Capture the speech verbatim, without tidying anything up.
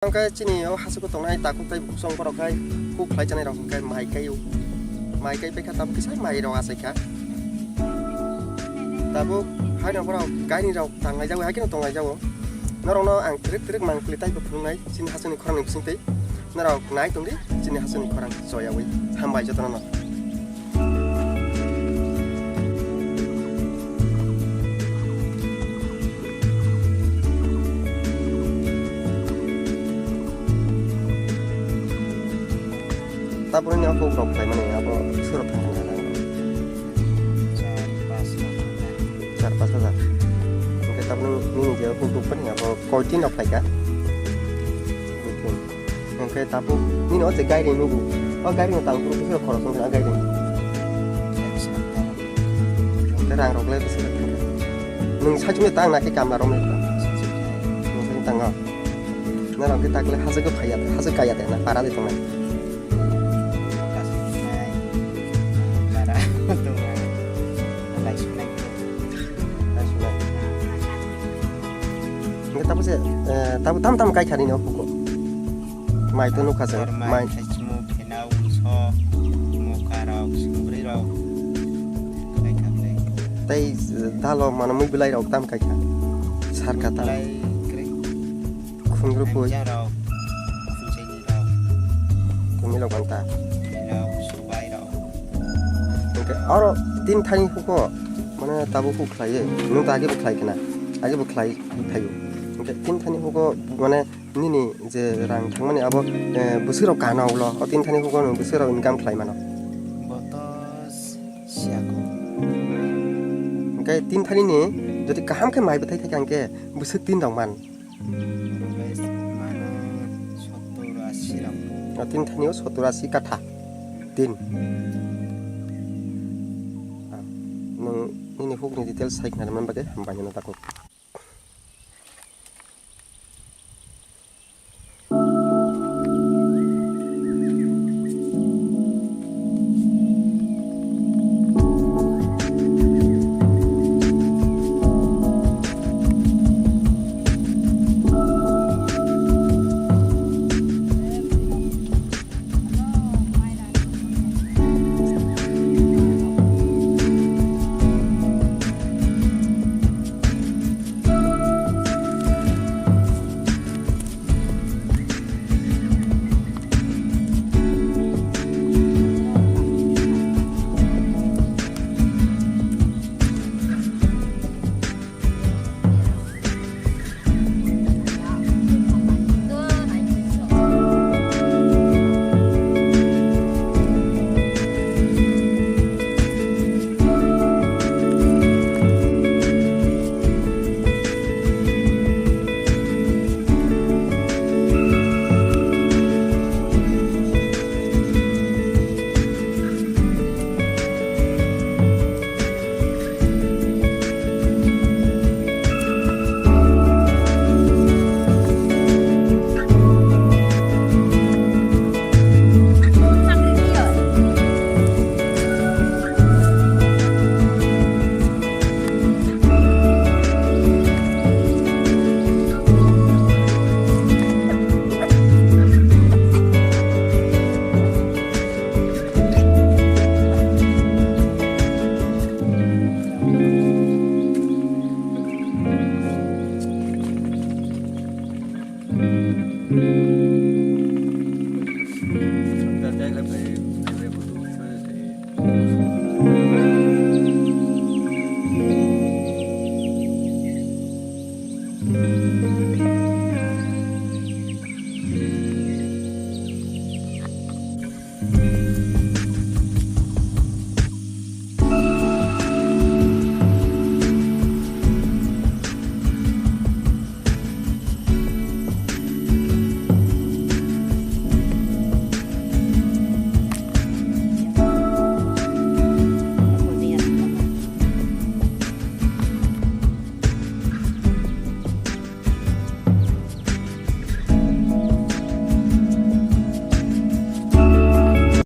Hwnkhe chini o hachwk tongnai takhuk tei bukhuk song borok khai huk khlai chanai rok hwnkhe mai kai o. Mai kai paikha tabuk kisa mai rok achai kha. Tabuk haino borok gairing rok tanglai jago, haikhe no tonglai jago. Norokno ang twrwk twrwk mangpili taibo phunuknai chini hachwkni khorang ni bisingtwi. Norok nai tongdi chini hachwkni khorang choyawi. Hambai jotono no. Tabukni o huk rok khlaimani abo surok thang thang. Char pas hajar. Hwnkhe tabukni nini je huk rok phani abo koi tin rok khlaikha? Dui tin. Hwnkhe tabuk nini o je gairing nugo. O gairing no tang phuru bwswk khorok wngkha a gairing? Hwnkhe rang rok le bwswk thangkha? Nwng saichung tang na khe kamla rok nai? Nwng saichung tango. Norok khe takle hachwk phaiya, hachwk kaiya de na para de tongnai? Hwnkhe tabuk se, eh, tabuk tam tam kaikha nini o hugo. Mai to nukha se, mai. Khaichimo, phenao, wngso, mokarok, sumbrwirok, kaikha ble. Tei, eh, dalo mano mui bwlairok tam kaikha. Sarka tam. Bwlai kwrwi. Khungrupui. Hamjarok, khunchainirok. Tumilok banta. Tumilok, subairok. Hwnkhe oro tin thani hugo, mane tabuk huk khlaiwi, nwng to age bo khlai khna, age bo khlai thaio. Hwnkhe tin thani hugo, mane nini je rang thangmani abo, eh, bwswk rok kana ulo, o tin thani hugo nwng bwswk rok income khlai mano? Boto siya ko. Hwnkhe tin thani ni jodi kaham khe mai bwthai thai kha hwnkhe bwswk tin rok man? Guys, mano sottor asi rok. O tin thani o sottor asi katha. Tin. Ah, nwng nini hukni details sai khna rwmani bagwi hambai no takhuk.